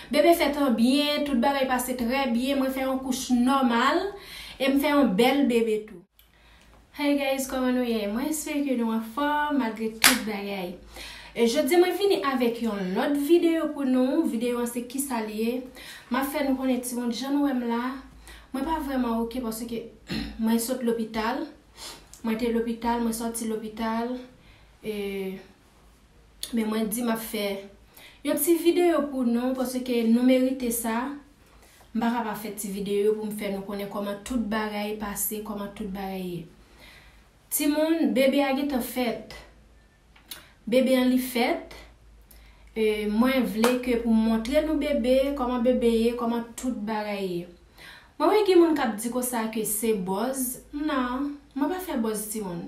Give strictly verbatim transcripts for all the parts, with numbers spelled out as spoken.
Bebe fèt an byen, tout bagay pase trè byen, mwen fè yon kouch nòmal, e m fè yon bèl bebe tou. Hey guys, kòman nou ye? Mwen espere ke nou anfòm malgre tout bagay. E jodi mwen vini avèk yon lòt videyo pou nou. Videyo an se kisa l ye. M ap fè nou konnen timoun jan nou wè m la. Mwen pa vrèman oke paske mwen sot lopital. Mwen te lopital, mwen sòti lopital. E Men mwen di m ap fè yon ti videyo pou nou, paske nou merite sa. M pa ka pa fè ti videyo pou m fè nou konnen kòman tout bagay pase, kòman tout bagay ye. Timoun, bebe a gentan fèt. Bebe an li fèt. E, mwen vle ke pou m montre nou bebe, kòman bebe ye, kòman tout bagay ye. Mwen wè gen moun k ap di konsa ke se buzz. Non, mwen pa fè buzz timoun.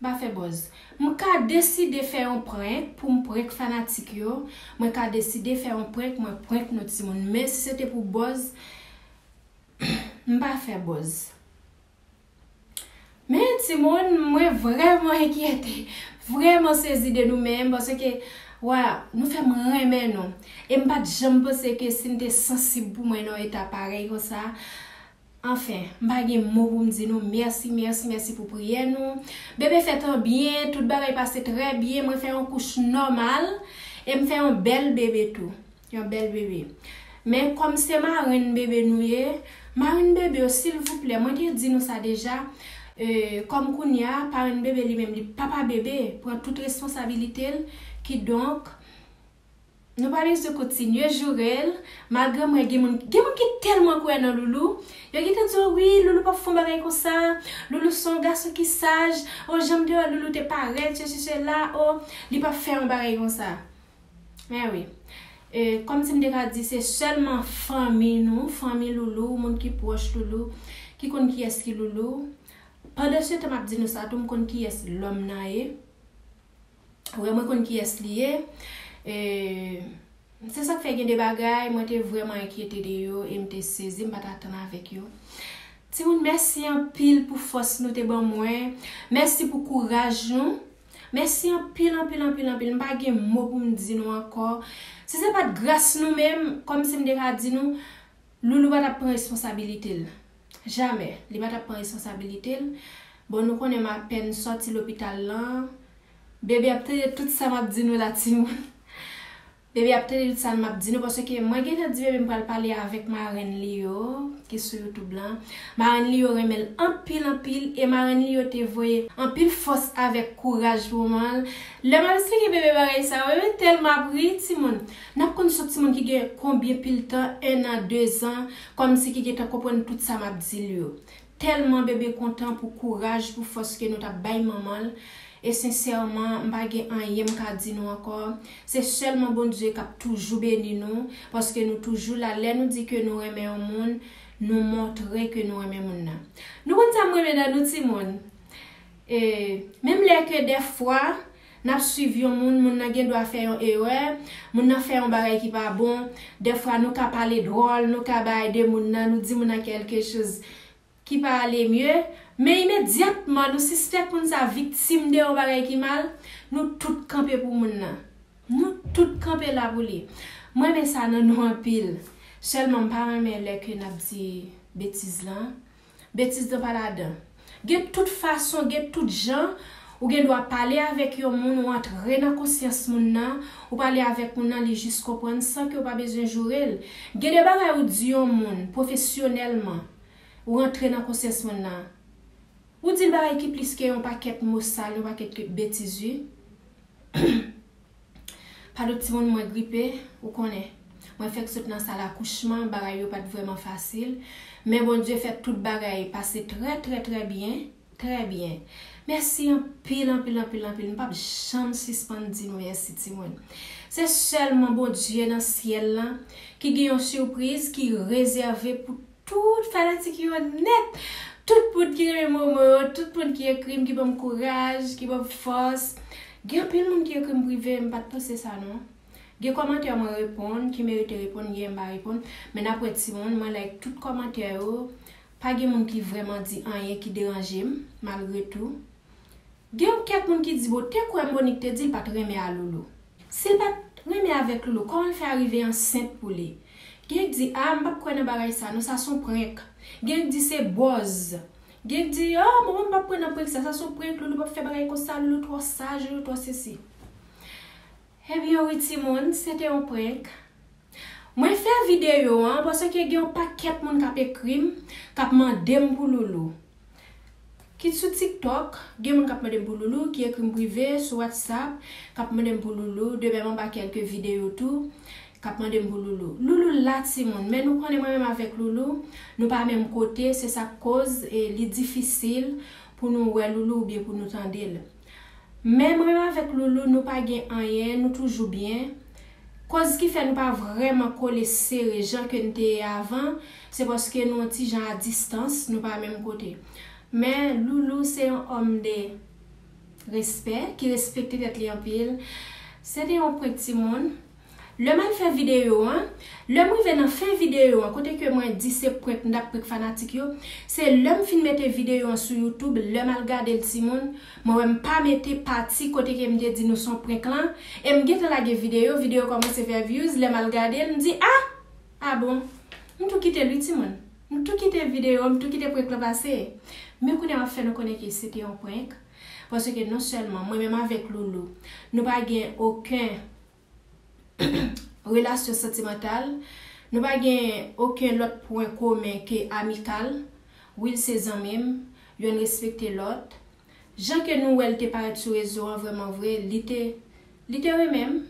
M pa fè buzz. M ka deside fè yon prank pou m prank fanatik yo. Mwen ka deside fè yon prank, mwen prank nou timoun. Men si se te pou buzz, m pa fè buzz. Men timoun, mwen vrèman enkyete. Vrèman sezi de nou menm, paske, wa, nou fè m renmen nou. E m pa t janm panse ke si m te sansib pou mwen nan yon eta parèy konsa, anfen, m pa gen mo pou m di nou mèsi, mèsi, mèsi pou priyè nou. Bebe fèt an byen, tout bagay pase trè byen, mwen fè yon kouch nòmal, e m fè yon bèl bebe tou. Yon bèl bebe. Men kòm se marenn bebe nou ye, marenn bebe yo, silvouplè, mwen te di nou sa deja, e, kòm kounye a, parenn bebe li menm, li papa bebe, pran tout responsabilite l, kidonk, nou pa bezwen kontinye joure l, malgre mwen gen moun, gen moun ki tèlman kwè nan Loulou, yo gentan di, "Wi, Loulou p ap fè yon bagay konsa, Loulou se yon gason ki saj, o, jan m te wè Loulou te parèt, sesi, sela, o, li p ap fè yon bagay konsa." Men wi. E, kòm si m te ka di, se sèlman fanmi nou, fanmi Loulou, moun ki pwòch Loulou, ki konn kiyès ki Loulou. Pandan se tan m ap di nou sa tou, m konn kiyès lòm nan ye. Wè, mwen konn kiyès li ye. E, se sa k fè gen de bagay, mwen te vrèman enkyete de yo e m te sezi, m pa t atann avèk yo. Timoun, mèsi anpil pou fòs nou te ban mwen. Mèsi pou kouraj nou. Mèsi anpil, anpil, anpil, anpil. M pa gen mo pou m di nou ankò. Si se pa t gras nou menm, kòm si m te ka di nou, Loulou pa t ap pran responsabilite l. Jamè. Li pa t ap pran responsabilite l. Bon, nou konnen m apèn sòti lopital lan. Bebe ap tande tout sa m ap di nou la, timoun. Bebe ap tande tout sa m ap di nou, paske mwen gentan di bebe m pral pale avèk marenn li yo, ki sou YouTube lan. Marenn li yo renmen l anpil, anpil, e marenn li yo te voye anpil fòs avèk kouraj pou manman l. Lè m ap esplike bebe bagay sa yo, bebe tèlman ap ri, timoun. N ap konn sot timoun ki gen konbyen pil tan, en an, dezan, kòmsi ki gentan konprann tout sa m ap di l yo. Tèlman bebe kontan pou kouraj, pou fòs ke nou t ap bay manman l. E sensèman, m pa gen anyen m ka di nou ankò. Se sèlman Bondye k ap toujou beni nou, paske nou toujou la. Lè nou di ke nou renmen yon moun, nou montre ke nou renmen moun nan. Nou konn sa m renmen nan nou timoun? E, menm lè ke dèfwa, n ap swiv yon moun, moun nan gen dwa fè yon erè, moun nan fè yon bagay ki pa bon, dèfwa nou ka pale dwòl, nou ka bay de moun nan, nou di moun nan kèlke choz ki pa ale mye, men imedyatman nou sispèk moun sa viktim de yon bagay ki mal, nou tout kanpe pou moun nan. Nou tout kanpe la pou li. Mwen renmen sa nan nou anpil. Sèlman m pa renmen lè ke n ap di betiz lan. Betiz lan pa ladan. Gen tout fason, gen tout jan, ou gen dwa pale avèk yon moun, ou antre nan konsyans moun nan, ou pale avèk moun nan, li jis konprann san ke w pa bezwen joure l. Gen de bagay ou di yon moun pwofesyonèlman, ou rantre nan konsyans moun nan. Ou di l bagay ki plis ke yon pakèt mo sal, yon pakèt ke betiz, wi. Padon timoun, mwen gripe, ou konnen. Mwen fèk sot nan sal akouchman, bagay yo pa t vrèman fasil. Men Bondye fè tout bagay pase trè, trè, trè byen. Trè byen. Mèsi anpil, anpil, anpil, anpil. M p ap janm sispann di nou mèsi, timoun. Se sèlman Bondye nan syèl lan ki gen yon sipriz ki rezève pou tout fanatik yo nèt. Tout moun ki renmen Momo yo, tout moun ki ekri m, ki ban m kouraj, ki ban m fòs. Gen anpil moun ki ekri m prive, m pa t panse sa non. Gen kòmantè mwen reponn, ki merite reponn, gen m pa reponn. Men n ap wè timoun, mwen like tout kòmantè yo. Pa gen moun ki vrèman di anyen ki deranje m, malgre tou. Gen yon kèk moun ki di, bon, te kwè m Monique te di l pa t renmen a Loulou. Si l pa t Renmen avèk Loulou, kòman l fè a rive ansent pou li? Gen k di, a, m p ap kwè nan bagay sa, non, sa s on prank. Gen k di se buzz. Gen k di, oh, mwen, mwen p ap kwè nan prank sa, sa s on prank, Loulou p ap fè bagay konsa, Loulou twò saj, Loulou twò sesi. Ebyen, wi, timoun, se te yon prank. Mwen fè videyo an paske gen yon pakèt moun k ap ekri m, k ap mande m pou Loulou. Kit sou TikTok, gen moun k ap mande m pou Loulou, ki ekri m prive sou WhatsApp, k ap mande m pou Loulou, de menm anba kèlke videyo tou, k ap mande m pou Loulou. Loulou la, timoun, men nou konnen mwen menm avèk Loulou, nou pa menm kote, se sa k koz e li difisil pou nou wè Loulou oubyen pou nou tande l. Men mwen menm avèk Loulou, nou pa gen anyen, nou toujou byen. Koz ki fè nou pa vrèman kole sere jan ke n te ye avan, se paske nou yon ti jan a distans, nou pa menm kote. Men Loulou se yon òm de respè, ki respekte tèt li anpil. Se te yon prank, timoun. Lè m al fè videyo an, lè m rive nan fen videyo an, kote ke mwen di se prank, m t ap prank fanatik yo, se lè m fin mete videyo an sou YouTube, lè m al gade l, timoun, mwen wè m pa mete pati kote ke m te di nou s on prank lan, e m gentan lage videyo, videyo kòmanse fè views, lè m al gade l, m di, a! A bon? M tou kite l wi, timoun. M tou kite videyo, m tou kite prank lan pase. Men kounye a m ap fè nou konnen ke se te yon prank, paske non sèlman mwen menm avèk Loulou, nou pa gen okenn relasyon santimantal. Nou pa gen okenn lòt pwen komen ke amikal. Wi, l se zanmi m. Youn respekte lòt. Jan ke nou wè l te parèt sou rezo an, vrèman vre, li te, li te renmen m.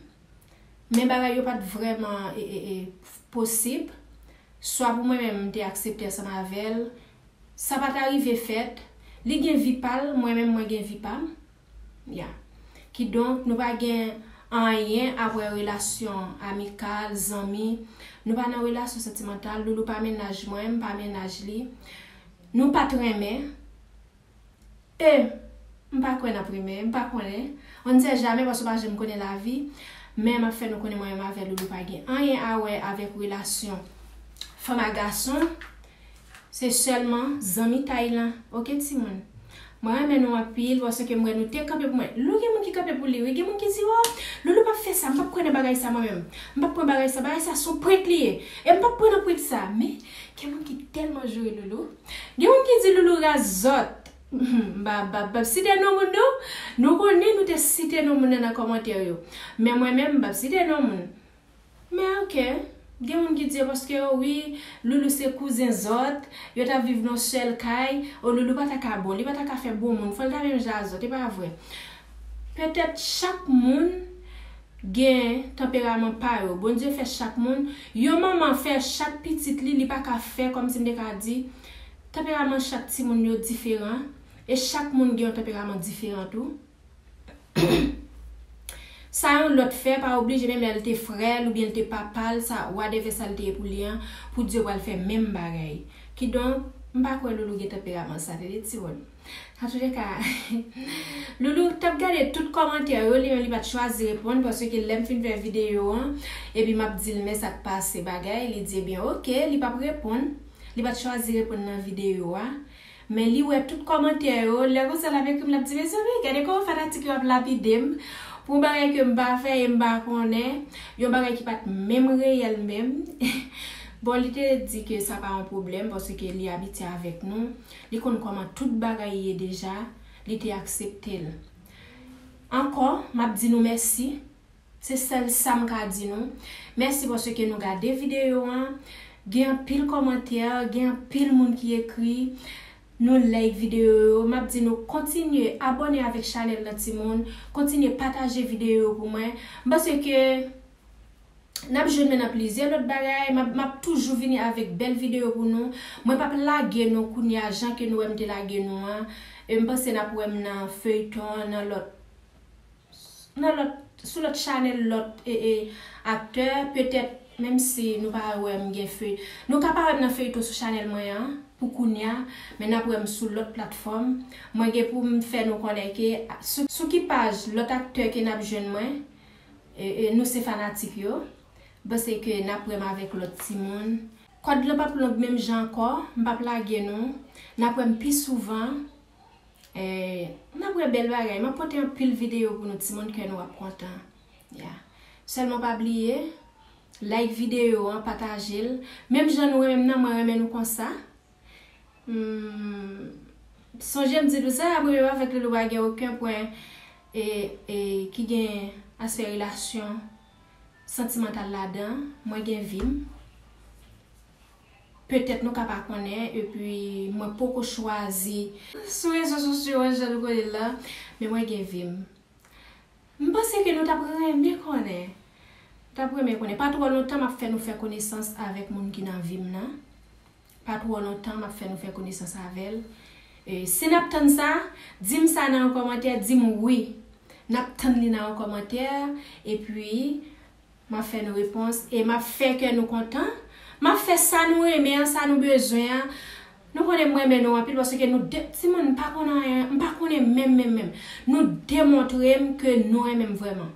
Men bagay yo pa t vrèman e, e, e, posib. Swa pou mwen menm, m te aksepte ansanm avè l. Sa pa t arive fèt. Li gen vi pa l, mwen menm, mwen gen vi pa m. Ya. Kidonk, nou pa gen anyen apre relasyon amikal, zanmi. Nou pa nan relasyon santimantal. Loulou pa mennaj mwen, m pa mennaj li. Nou pa t renmen. E, m pa kwè n ap renmen, m pa konnen. On ne sait jamais, paske w pa janm konnen lavi. Men m ap fè nou konnen mwen menm avè Loulou pa gen anyen a wè avèk relasyon fanm a gason. Se sèlman zanmitay lan. Oke, timoun? Mwen renmen nou anpil, paske m wè nou te kanpe pou mwen. Loulou gen moun ki kanpe pou li, wi. Gen moun ki di, oh, Loulou p ap fè sa, m p ap kwè nan bagay sa mwen menm. M p ap kwè bagay sa, bagay sa s on prank li ye. E m p ap kwè nan prank sa. Men, gen moun ki tèlman joure Loulou. Gen moun ki di Loulou raz zòt. M pa, m pa, m p ap site non moun non. Nou konnen nou te site non moun nan nan kòmantè yo. Men mwen menm, m p ap site non moun. Men oke, gen moun ki di yo paske yo, wi, Loulou se kouzen zòt, yo t ap viv nan sèl kay, o Loulou pa ta ka bon, li pa ta ka fè bon moun, fò l ta menm jan a zòt, e pa vre. Petèt chak moun gen tanperaman pa yo. Bondye fè chak moun. Yon manman fè chak pitit li, li pa ka fè kòmsi m te ka di. Tanperaman chak timoun yo diferan. E chak moun gen yon tanperaman diferan tou. Sa yon lòt fè, pa oblije menm lè l te frè l oubyen l te papa l, sa, whatever sa l te ye pou li an, pou di yo pral fè menm bagay. Kidonk, m pa kwè Loulou gen tanperaman sa, tande ti wòl. Antouleka, Loulou t ap gade tout kòmantè yo, li menm li pa t chwazi reponn, paske lè m fin fè videyo an, epi m ap di l men sa k pase bagay, li di, ebyen, oke, li p ap reponn. Li pa t chwazi reponn nan videyo a. Men li wè tout kòmantè yo, lè konsa l ap ekri m, l ap di, mezanmi, gade kòman fanatik yo ap lapide m pou yon bagay ke m pa fè e m pa konnen, yon bagay ki pa t menm reyèl menm. Bon, li te di ke sa pa yon pwoblèm, paske li abitye avèk nou. Li konn kòman tout bagay ye deja, li te aksepte l. Ankò, m ap di nou mèsi. Se sèl sa m ka di nou. Mèsi paske nou gade videyo an. Gen anpil kòmantè, gen anpil moun ki ekri. Nou like videyo yo. M ap di nou kontinye abòne avèk chanèl nan timoun. Kontinye pataje videyo yo pou mwen. M panse ke n ap jwenn mwen nan plizyè lòt bagay. M ap, m ap toujou vini avèk bèl videyo pou nou. Mwen p ap lage nou kounye a jan ke nou wè m te lage nou an. E m panse n ap wè m nan feyton, nan lòt nan lòt, sou lòt chanèl, lòt, e, e, aktè, petèt, menm si nou pa wè m gen fey-, nou ka pa wè m nan feyton sou chanèl mwen an, pou kounye a, men n ap wè m sou lòt platfòm. Mwen gen pou m fè nou konnen ke, sou, sou ki paj lòt aktè ke n ap jwenn mwen, e, e, nou se fanatik yo. M panse ke n ap wè m avèk lòt timoun. Kòd lan p ap long menm jan ankò, m p ap lage nou. N ap wè m pi souvan. Eh, n ap wè bèl bagay. M ap pote anpil videyo pou nou timoun, kè nou ap kontan. Ya. Sèlman pa bliye, like videyo an, pataje l. Menm jan nou renmen m nan, mwen renmen nou konsa. Hmm, sonje m di nou sa, mwen menm avèk Loulou pa gen okenn pwen e, e, ki gen aspè relasyon santimantal ladan. Mwen gen vi m. Petèt nou ka pa konnen, epi mwen poko chwazi sou rezo sosyo an jan nou konnen l la, men mwen gen vi m. M panse ke nou t ap renmen konnen. T ap renmen konnen. Pa twò lontan m ap fè nou fè konesans avèk moun ki nan vi m nan. Pa twò lontan m ap fè nou fè konesans avè l. E, si n ap tann sa, di m sa nan yon kòmantè, di m wi. N ap tann li nan yon kòmantè, epi m ap fè nou repons, e m ap fè kè nou kontan. M ap fè sa nou renmen an, sa nou bezwen an. Nou konnen mwen renmen nou anpil, paske nou de, timoun, m pa konnen anyen, m pa konnen menm, menm, menm. Nou demontre m ke nou renmen m vrèman.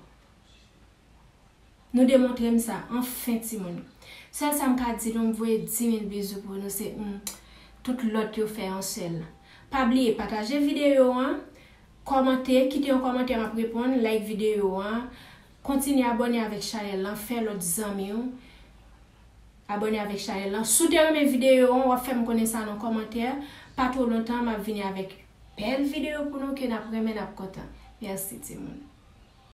Nou demontre m sa, anfen, timoun. Sèl sa m ka di nou, m voye di mil bizou pou nou, se, hmm, tout lòt yo fè yon sèl. Pa bliye, pataje videyo an, kòmante, kite yon kòmantè, m ap reponn, like videyo an, kontinye abòne avèk chanèl lan, fè lòt zanmi w abòne avèk chanèl lan. Si w te renmen videyo an, w ap fè m konnen sa nan kòmantè. Pa twò lontan, m ap vini avèk bèl videyo pou nou ke n ap renmen, n ap kontan. Mèsi, timoun.